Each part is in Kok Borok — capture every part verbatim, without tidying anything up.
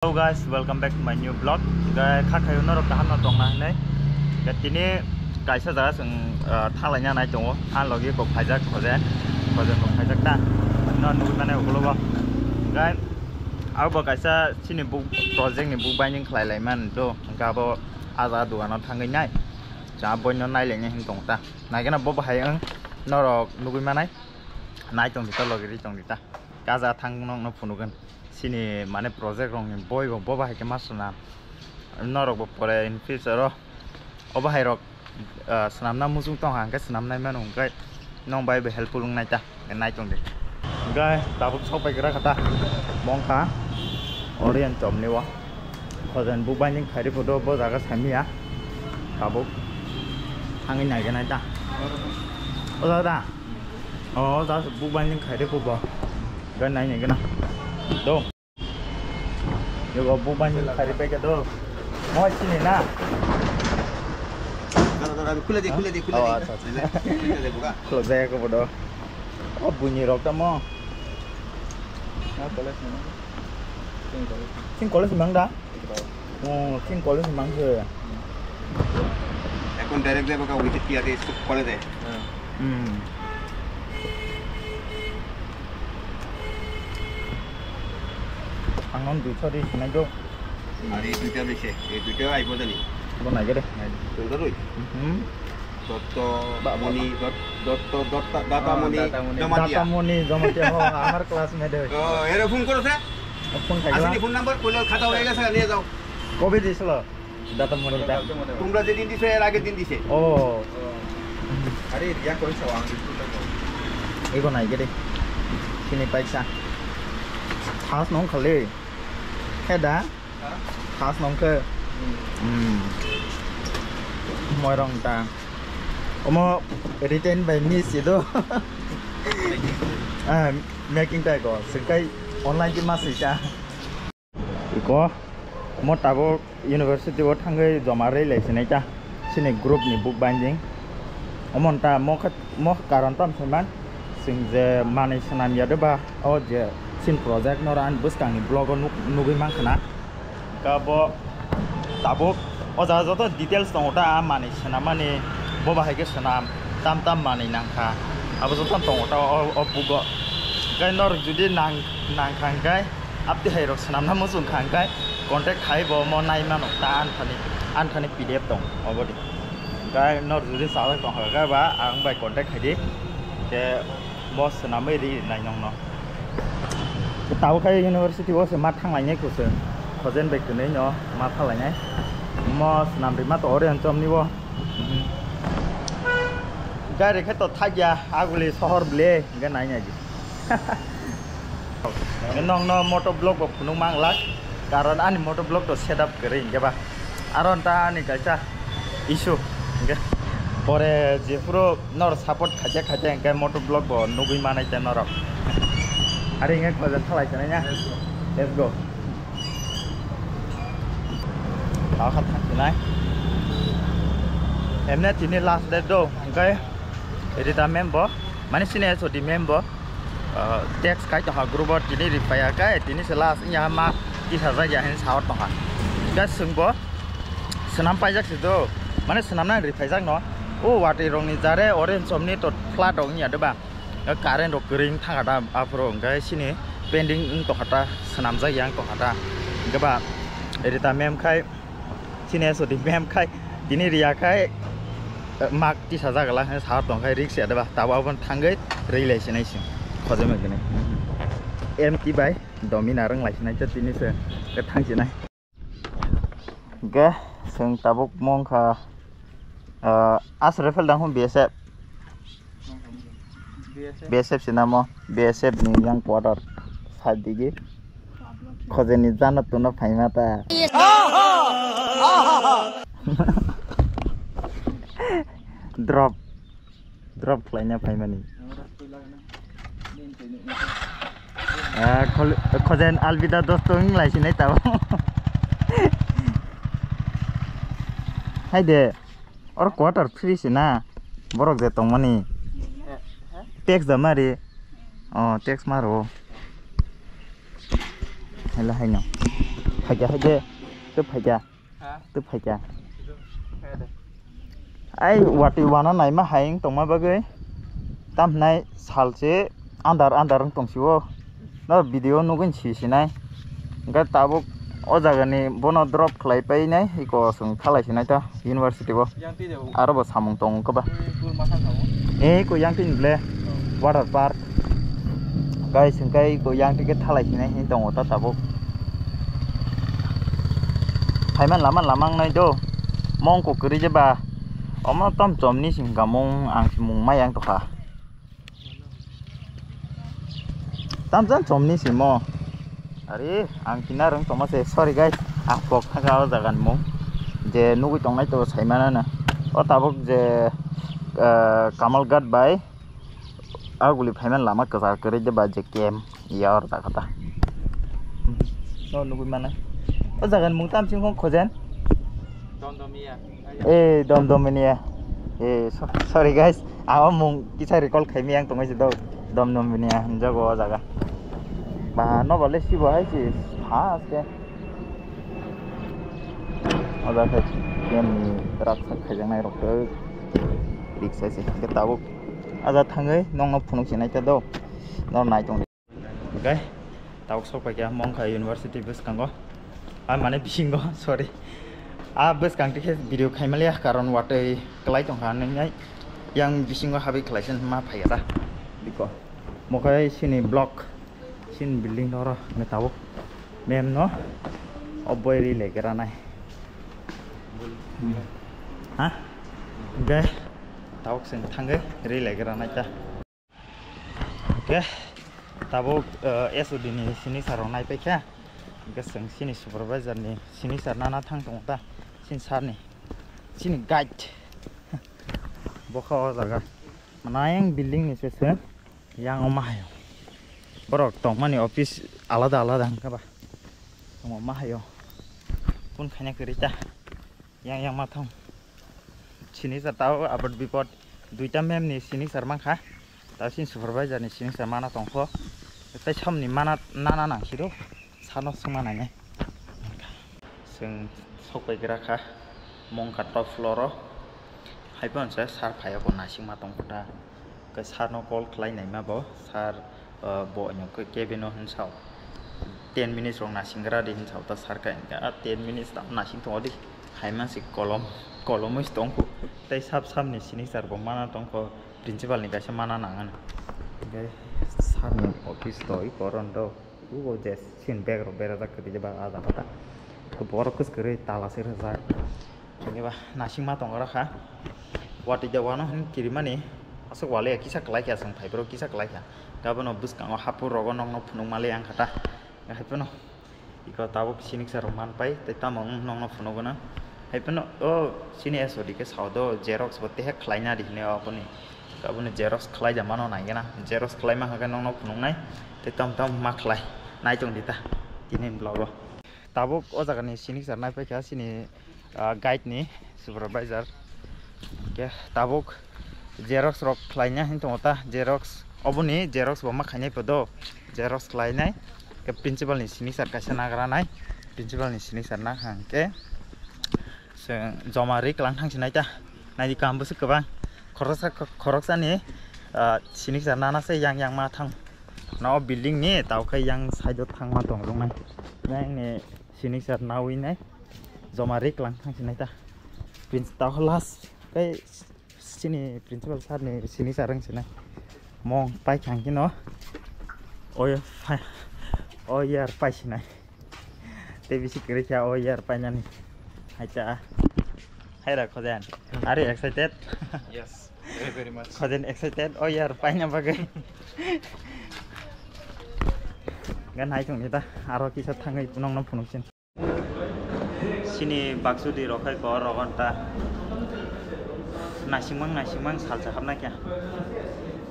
Hello guys, welcome back to my new vlog. Guys, kha khayo norok kaham no tongna hinai. Ga tini kaisa jaga song, ah, thanglaina nai tongo. Ang logi kok phaijak khoje. Khoje kok phaijak ta. No nugui mane ugulo bo. Guys, abo bo kaisa chini book project ni book binding khlai lai man to. Ga bo a jaga dogano thangwi nai. Cha boino nai lenge hin tong ta. Nai gana bo bahai ang norok nugui manai. Nai tong di ta logi ri tong di ta. Kaja thang nokno phunugan. Sini mane project rokni boi bo boba hai khe ma swnam. Norok bo pore in future o obo hai rok, ah, swnamna muchung tong hang khe swnam nai mano hwnkhe nong bai bo helpful wng nai ta, nai tong di. Hwnkhe tabuk sok pai gra kha ta mong kha Orion chomni o. Khojen book binding khairi photo bo jaga samiya. Tabuk thangwi nai gana ta. O jaga da. O jaga book binding khairi photo. Ga nai nai gana. Do. Yogo book binding khairi pai ka do. Mo chini na. Dara, dara, khule di, khule di, khule di. Oh, acha, acha. Khule di, buka. Khulok jaya ko bodo. O buini rok tamo. Na college ni mang. Sing college ni mang da? Oh, sing college ni mang se. Ekon direct jai baka without T R A school college e. Hmm. Ang non dui chori sinai do. Ari duita bese, e duita ai bodani. Bo nai gede. Tungda roi. Hmm. Dotto Ba, ba, Moni, ba. Dot-, Dotto, Dotta, Data Ah, Moni, Data Moni. Jamatia. Data Moni, Jamatia, ho, amar classmate hoi. Oh, ere phone koro se? Phone khai Asini gela. Phone number, koilo khata hoye gese, niye jao. Kobe dislo? Data Moni da. তোমরা যেদিন দিছো, এর আগের দিন দিছে। Oh. Ari, riya koi sa wang di tu ta ko. Ego nai gede. Sini paisa. Khas nong khale. He da? Khas nong khe. Hmm. Moirong ta. Omo written by Miss Ido. Ah, making ta ko. Sekai online ki mas ita. Iko mo tabuk university o thangwi joma rwi lai sinai ta. Sini group ni book binding. Omo ta mo khe, mo karon tam saiman. Sing je manwi swnam ya de ba, o je sin project no ran bwskang ni blog o nuk-, nugwi mankha na. Ka bo tabuk o jaga joto details tongo ta, a manwi swnam mani bo bahai khe swnam, tam tam manwi nangkha, abo joto tongo ta o, o book o. Hwnkhe norok jodi nang, nangkha hwnkhe, apti hai rok swnamna muchung kha hwnkhe contact khai bo mo nai mano ta, anthani, anthani P D F tong obo di. Hwnkhe nor jodi sajak tong kha ba ang bai contact khai di. Khe mo swnamwi ri nai nongno. Tabuk khai university o se ma thang lainai kho se. Khojen bai kwnwi no ma thang lainai. Mo swnam ri ma to ore chomni bo. Gari khe to thak ya, aguli sohor ble, hwnkhe nai nai di. Nongno moto vlog bo phunuk mang lak, karon ani moto vlog to setup kwrwi hwnkhe ba. Aro ta ani kaisa issue hwnkhe. Pore jephuru nor support khaite khaite hwnkhe moto vlog bo nugwi manai te norok. Ari hwnkhe khoja thalai sanai ya. Let's go. Tao kha thang sinai. Emne tini last date do, hwnkhe Rita ma'am bo, mane sini S O D ma'am bo, ah, text kai tongkha group o, tini reply ya kai, tini se last wngya ma tisajak ya hin sao tongkha. Hwnkhe swngbo swnam paijak se do, mane swnamna reply jak no. O watwi rokni jare orange somni to flat rok wngya de ba. Current rok kwrwi wng thangkha ta aphuru, hwnkhe sini pending wng tongkha ta, swnamjak ya wng tongkha ta. Hwnkhe ba Rita ma'am khai, sini S O D ma'am khai, tini riya khai, eh, mak tisajak la, sa tong khai risk ya de ba, tabo aboni thangwi rwi lai sinai sing, khojama gwnwi. M T bai domina rwng lai sinai, tini se thang sinai. Ge, seng tabuk mong kha, ah, asre fel dang hum B S F. B S F sinamo, B S F ni yang quarter side digi. Khojeni jana tuna phaima ta. Drop. Drop khlaina phaimani. Ah, khol-, khojen alvida dosto wng lai sinai tabo. Hai de, or quarter free sina, borok je tongmani. Text da mari. Oh, text maro. Hello, hai no. Phaikha hai de, tei phaikha. Tei phaikha. Ai watwi wana naima hai wng tongma bagwi. Tamhinai salse andar andar wng tongsio. No video nugwi si sinai. Hwnkhe tabuk o jagani bono drop khlai painai, iko chwng thalai sinai ta university o. Aro bo samung tongo kwba. Eh, ko yang tin ble. Water park. Guys, hwnkhe ko yang tin khe thalai sinai hin tongo ta tabuk. Phaiman lama lama wngnai do. Mong ko kwrwi je ba. Omo tom chomni sing kamung ang simung mai ang tokha. Tamjan chomni simo. Are, ang kinar wng tongma se. Sorry guys, ang pok thangkha o jaga ni mung. Je nugwi tongnai to saimana na. O tabuk je, eh, Kamalghat bai Aguli phaiman lama kwchar kwrwi de ba je kem. Yar da kata. No nugwi mana. O jaga ni mung tam sing khojen. Domdomiya. Eh, Domdomiya. Eh, so-, sorry guys. Amo mung kisa recall khaimi ang tongwi se do. Domdomiya hinjago o jaga. Ba no bale sibo hai si. Ha aske. O jaga khe kem ni rak sak khaijaknai rok tei riksa se. Hwnkhe tabuk aja thangwi nokno phunuk se naikha do. No nai tong. Okay, tabuk sok paikha Mongkha University bwskango. Ah, mane bisingo, sorry. Ah, bwskang tikhe video khaimaliya, karon watwi kwlai tongkha nwngnai. Yang bisingo habwi khlaisa ma phaiya ta. Biko. Mokhai sini block, sini building doro nge tabuk. Mem no oboi ri legra nai. Ha? Okay, tabuk sing thangwi ri legra nai ta. Hwnkhe tabuk, eh, S O D ni sini sir rok nai paikha. Hwnkhe chwng chini supervisor ni sini sir nana thang tongo ta. Chini sir ni, chini guide. Bokha o jaga. Manayang building ni se se. Yang o ma hayo. Borok tongmani office alada alada hwnkhe ba. Tongma hayo. Kun khaina kwrwi ta. Yang yang ma thang. Sini sa tao abot bipot duita mem ni sini sar mankha. Tao sini supervisor ni sini sar mana tongkho. Tai samni mana nana nang siro. Sano sungma nainai. Chwng sok pai gra kha. Mongkha top floor o. Hai phano se sar phaiya bo nasing ma tongkho ta. Khe sir no call khlai naima bo, sir, uh, bo no khe kebeno hinsao. Ten minutes rok nasing gra di hinsao ta sir khe, ah, ten minutes tam nasing tongo di. Hai ma se kolom, kolomwi se tongkho. Tei sab sab ni sini sir bo mana tongkho, principal ni kaisa mana nang ano. Hwnkhe sir ni office to i koron do. Ugo je sin bag rok berajak kwrwi je ba ah jaga ta. Borok kwskwrwi tala se rwjak. Hwnkhe ba nasing ma tongo rokha. Watwi de wano hin kirimani aswk wale kisa kwlai kha, chwng phai boro kisa kwlai kha. Gabano bwskango hapur rogo nokno phunuk mali ang kha ta. Hai phano iko tabuk siniksa rok man pai tei tamo wng nokno phunuk gwnang. Hai phano o sini S O D khe sao do xerox bo tehe khlai na di hinwi o boni. Aboni xerox khlai ja mano nai gana. Xerox khlai ma kha khe nokno phunuk nai tei tam tam ma khlai nai tong di ta tini vlog o. Tabuk o jaga ni siniksa nai pai kha sini, ah, guide ni supervisor. Hwnkhe tabuk xerox rok khlai na hin tongo ta, xerox oboni xerox bo ma khainai podo xerox khlai nai. Hwnkhe principal ni siniksa kaisa nagra nai, principal ni siniksa na hwnkhe chwng joma ri kwlang thang sinai ta. Nai di kaham bwswk kwbang khoroksa, khoroksa ni, ah, siniksa nana se yang yang ma thang. No building ni tao khe yang side o thangma tong rok nai. Yang ni siniksa nawi nai. Joma ri kwlang thang sinai ta. Prince tao last kai sini principal sir ni siniksa rang sinai. Mong pai khang kino. Oyo pai, oyer pai sinai. Tei bisi kwrwi kha o year painani. Hai cha. Hai ra Khojen. Are you excited? Yes, very, very much. Khojen excited o year paina bagwi. Gan hai tongni ta. Aro kisa thangwi nokno phunuk sin. Sini baksudi rok hai kor rogon ta. Naisingmang, naisingmang salsa hapna kya.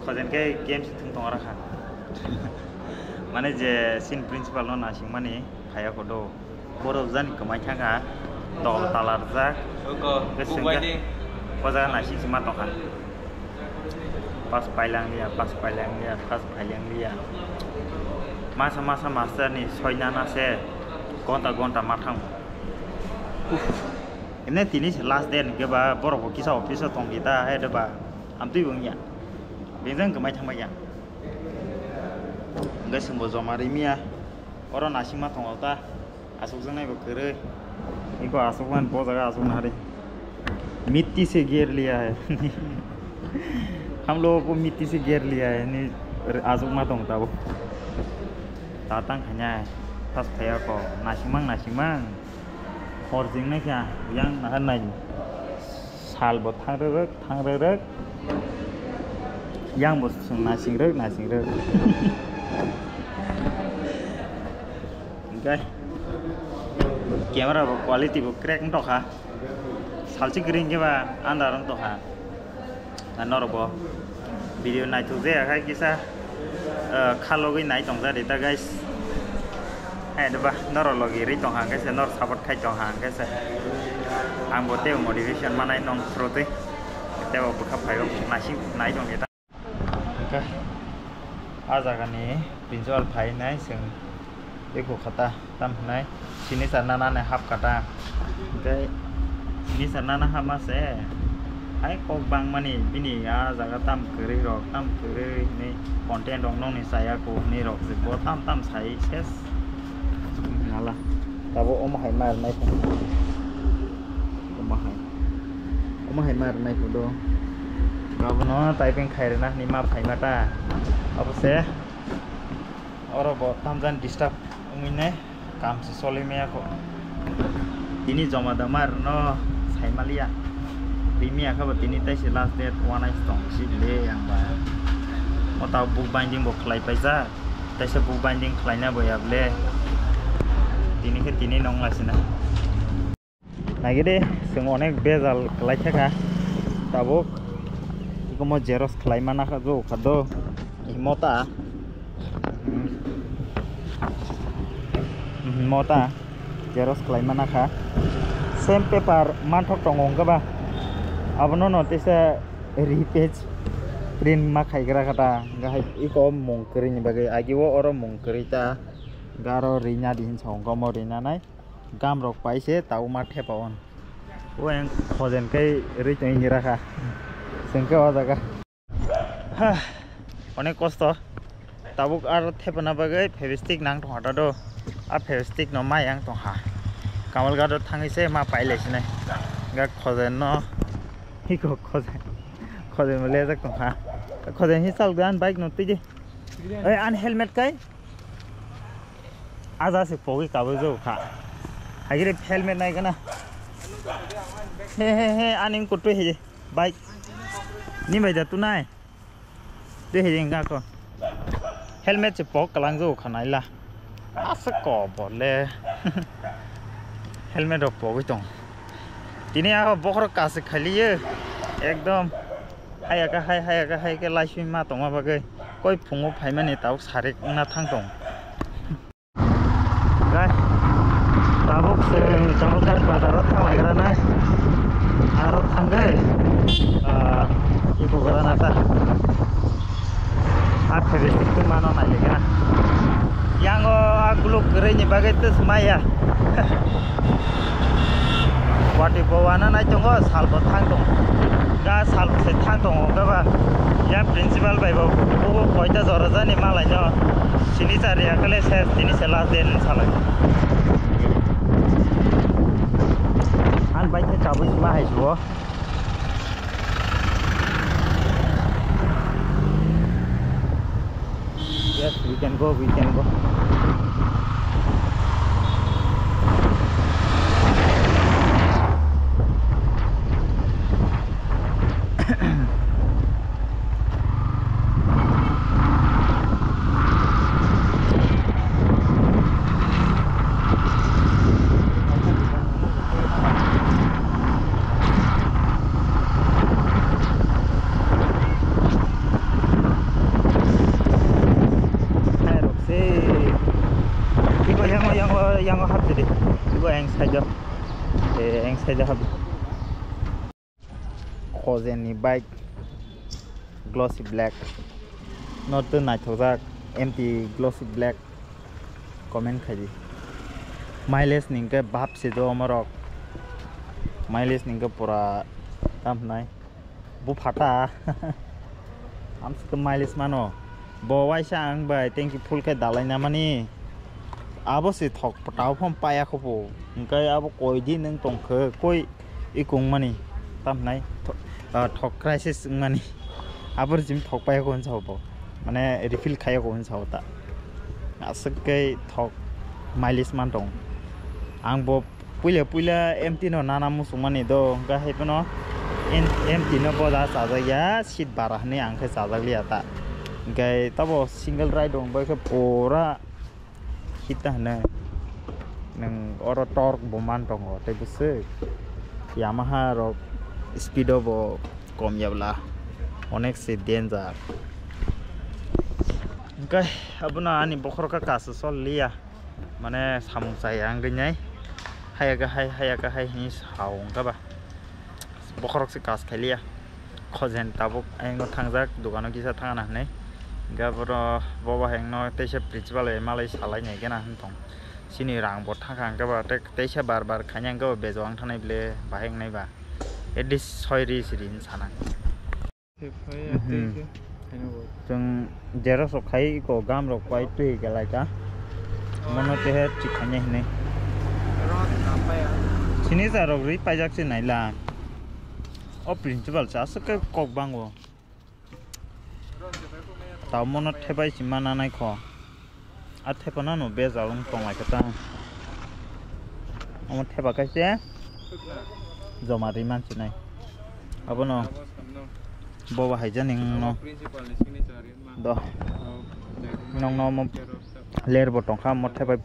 Khojen khe game se thung tong rakha. Mane je sin principal no naisingmani phaiya kodo. Borok jani kwmai thangkha, tol talarjak. Oko, hwnkhe chwngkhe bubaini. O jaga naising se ma tongkha. Pass pailang liya, pass pailang liya, pass pailang liya. Masa masa master ni soinana se. Gonta gonta ma thang. Uff. Emne tini se last day hwnkhe ba borok bo kisa office o tong di ta, hai de ba. Amtwi bo wngya. Bengjang kwmai thangbai ya. Hwnkhe chwng bo joma rimiya. Oro nasingma tongo ta. Aswkjaknai bo kwrwi. Iko aswkmani bo jaga aswkna hari. मिट्टी से घेर लिया है। हम लोगों को मिट्टी से घेर लिया है। Ni aswkma tong tabuk. Ta tang khanya. Thas khaya ko. Nasingmang nasingmang. Hor jing nai kha. Yang nahar nai. Sal bo thang rwrwk, thang rwrwk. Yang bo chwng nasing rwk, nasing rwk. Hwnkhe camera bo quality bo crack wng tongkha. Salchi kwrwi hwnkhe ba andar wng tongkha. Na norok bo video naithok jaya khai kisa, eh, khalogwi nai tongja rita guys. Hai de ba norok logi ri tongha hwnkhe se, norok support khai tongha hwnkhe se. Ang bo tei motivation manai nong through tei. Tei bo bwkha phai o nasing nai tong rita. Hwnkhe ah jagani principal phainai chwng eko khata tam hinai signature nanani hap kata. Hwnkhe signature nana hapma se hai kok bangmani bini ah jaga tam kwrwi rok tam kwrwi hinwi content rok nokni chaya ko hinwi rok je bo tam tam sai ses. Nala tabuk omo hai ma rwnai phano. Omo hai. Omo hai ma rwnai phudo. Abono typing khai rwna hinwi ma phaima ta. Abo se oro bo tamjani disturb wngwi nai kam se choli maya kho. Tini joma da ma rwno sai maliya. Rimi akha bo tini taise last date wanai tong si le yang ba. O ta book binding bo khlai paijak. Taisa book binding khlaina bo ya ble. Tini khe tini nong lasina. Naigide, chwng onek bejal khlai kha kha. Tabuk ikomo xerox khlai mana kha, jo kha do. Mota. Hmm, mota. Xerox khlai mana kha. Same paper manthok tongo hwnkhe ba. Abono no tesa repaste print ma khaigra kha ta. Hwnkhe hai iko mung kwrwini bagwi. Agi o oro mung kwrwi ta. Hwnkhe aro rina di hinsa hwnkhe omo rina nai. Gam rok pai se tabuk ma thepa on. O ang khojen kai rwi tong hini rakha. Sengke o jaga. Ha, onek kosto. Tabuk aro thepana bagwi fevstik nang tongha ta do. A fevstik no ma yang tongha. Kamalghat o thangwi se ma pai lai sinai. Ga khojen no. Hiko khojen. Khojen mo lejak tongha. Khojen hi chal gan bike no twi di. Oi, an helmet kai? Aja se pogwi kabui jo kha. Hagire helmet nai gana. He, he, he, ani kutui he. Bike. Ni bai da tu nai. Twi he jeng ga ko. Helmet se pok kalang jo kha nai la. Asa ko bole. Helmet rok pogwi tong. Tini a bokhorok kasik khailiyo. Ekdom. Haya ka hai, haya ka hai ke laisui ma tongma bagwi. Koi phungo phaimani tabuk sarik wngna thang tong. Guys, tabuk se Jamalghat bazar o thanglaigra nai. Aro thangwi, ah, ibu gra na ta. A fevstik twi mano nai le gana. Yang o a guluk kwrwi ni bagwi twi swmai ya. Wati bo wana nai tongo, sal bo thang tongo. Ga sal se thang tongo, ga ba. Ya principal bai bo, bo koita jora jani malai no. Sini chari akale se, tini se last day ni salai. An bai ke kabui sima hai suo. Yes, we can go, we can go. Hai rok se. Ibo yang, yang, yang hap jadi. Ibo yang saja. Eh, yang saja hap. Khojen ni bike glossy black. Not tei naithokjak empty glossy black. Comment khai di. Mileage ni hwnkhe bap se do omorok. Mileage ni hwnkhe pura tam hwnai. Bu phata. Amswk mileage mano. Bo waisa ang bai tanki full khe dalai na mani. Abo se thok tao phom paya kho bo. Hwnkhe abo koi din nwng tong khe koi ikung mani. Tam hwnai tho-, ah, thok crisis wng mani. Abo jim thok paya kho hwn sa bo. Mane refill khaya kho hwn sa ta. Aswk khe thok mileage man tong. Ang bo puila puila M T no nana muchung mani do, hwnkhe hai phano M-, M T no boda chajak ya, seat bara hwnwi ang khe chajak liya ta. Hwnkhe tabo single ride rok bai khe pura hit ta hwnwi. Nwng oro torque bo man tongo tei bwswk Yamaha rok speed o bo kom ya bwla onek se danger. Hwnkhe abono ani bokhorok khe kasu sol liya. Mane samung chaya wngwi nai. Haya khe hai, haya khe hai hinwi sa wngkha ba. Bokhorok se kas khailiya. Khojen tabuk ayang no thangjak, dukano kisa thangna hinwi. Hwnkhe abono bobo hayang no teisa principal bai malai salai nai khe na hwn tong. Chini rang bo thangkha hwnkhe ba tei teisa bar bar khaina hwnkhe ba bejo wng thangnai ble bahai wngnai ba. At least soi ri siri hinwi sana. Thepha ya, mhm, tei khe khaina bo. Chwng xerox rok khai iko gam rok pai twi galai ka. Oh. Mono tehe thik khaina hinwi. Rot na paya. Sini sa rok ri paijak se naila. O principal sa aswk khe kok bango. Tamo no thepai si mana nai kho. A thepa no no bejal wng tong lai khe ta. Omo thepa khe se joma ri man sinai. Abono bobo hai jani wng no. Do. Nong no omo ler bo tong kha, omo thepai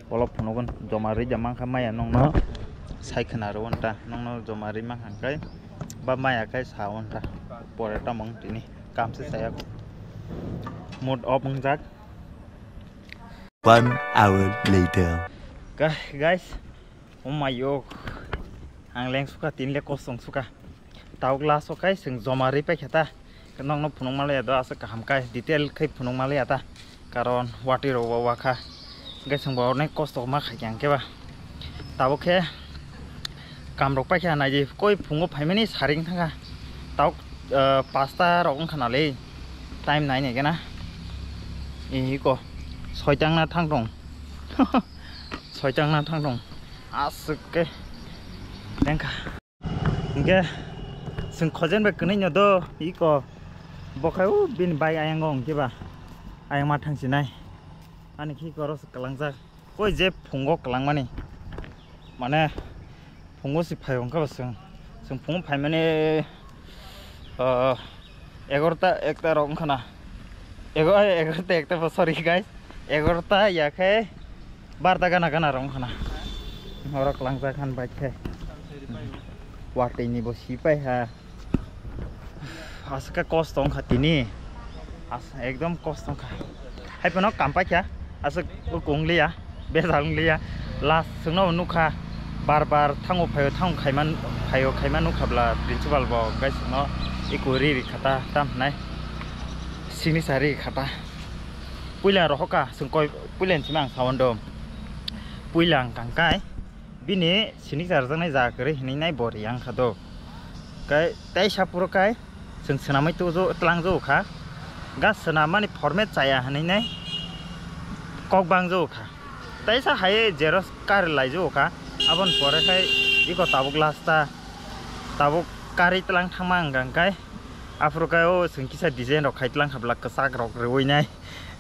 bolok phunukun joma ri ja man kha maya nong no. Sai khna rw ta nong no joma ri man kha kai. Ba maya kai sa wng ta. Pore tamo wng tini. Kam se saya. Mood off wng jak. One hour later. Ga-, guys, oh my yok. Ang leng suka, tin le kosong suka. Tau glass o kai seng joma ri pai khe ta. Nong no phunuk malaya do aswk kaham kai detail khai phunuk malaya ta. Karon wati rok wa wakha. Hwnkhe chwng bo onek kosto ma khai khe ba. Tabuk khe kam rok paikha naidi koi phungo phaimani saring thangkha. Tabuk, ah, pasta rok wngkha nalei time nai nai gana. Iko soitang na thang tong. Soitang na thang tong. Aswk khe lengkha. Hingke chwng khojen bai kwnwi no do iko bo khai o bini bai ayang o hingke ba ayang ma thang sinai ani khi koro se kwlangjak koi je phungo kwlangmani mane phungo se phai hingke ba chwng chwng phungo phaimani ah, egarota ekta rok wngkha na ego egarota ekta ba sorry guys egarota ya khe. Barta gana gana rong khana. Oro klangjak han bike khe. Watwi ni bo si pai ha. Aswk khe kosto wngkha tini. As ekdom kosto wngkha. Hai phano kam paikha. Aswk kung liya. Bejal wng liya. Last chwngno nukha. Bar bar thango phaio thango khaiman phaio khaiman nukha bla principal bo guys no iko ri ri khata tam hinai. Sini sa ri khata. Puila rohoka chwng koi puila ni simi ang sawan do. Puila ang kang kai bini sini charjaknai jaga kwrwi hinwi nai bo riyang kha do. Kai teisa puro kai chwng swnamwi tujo twlang jo kha. Ga swnamani format chaya hinwi nai kok bang jo kha. Teisa hai xerox kar lai jo kha. Aboni pore khai iko tabuk last ta tabuk kari twlang thangma ang kang kai. Aphuru khe o chwng kisa design rok khai tlang kha bwla kwchak rok rwui nai.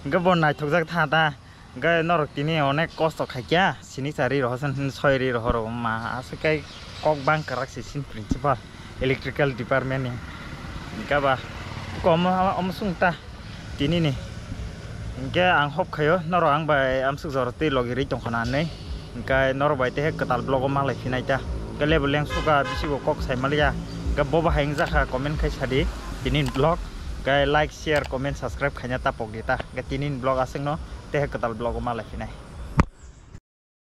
Hwnkhe bo naithokjak tha ta. Hwnkhe norok tini onek kosto khaikya sini cha ri rohor soi ri rohor ma aswk khe kok bang kwrak se sini principal electrical department ni. Hwnkhe ba kom omo sung ta. Tini ni. Hingke ang hop khayo, norok ang bai amsuk jora twi logi rwi tongkha na hinwi. Hingke norok bai tehe kwtal vlog o malai phinai ta. Hingke lebu leng suka bisi bo kok sai maliya. Hingke bo bahai wngjakha comment khai sadi. Tini ni vlog. Hingke like, share, comment, subscribe khaina ta pokdi ta. Hingke tini ni vlog aswk no tehe kwtal vlog o malai phinai.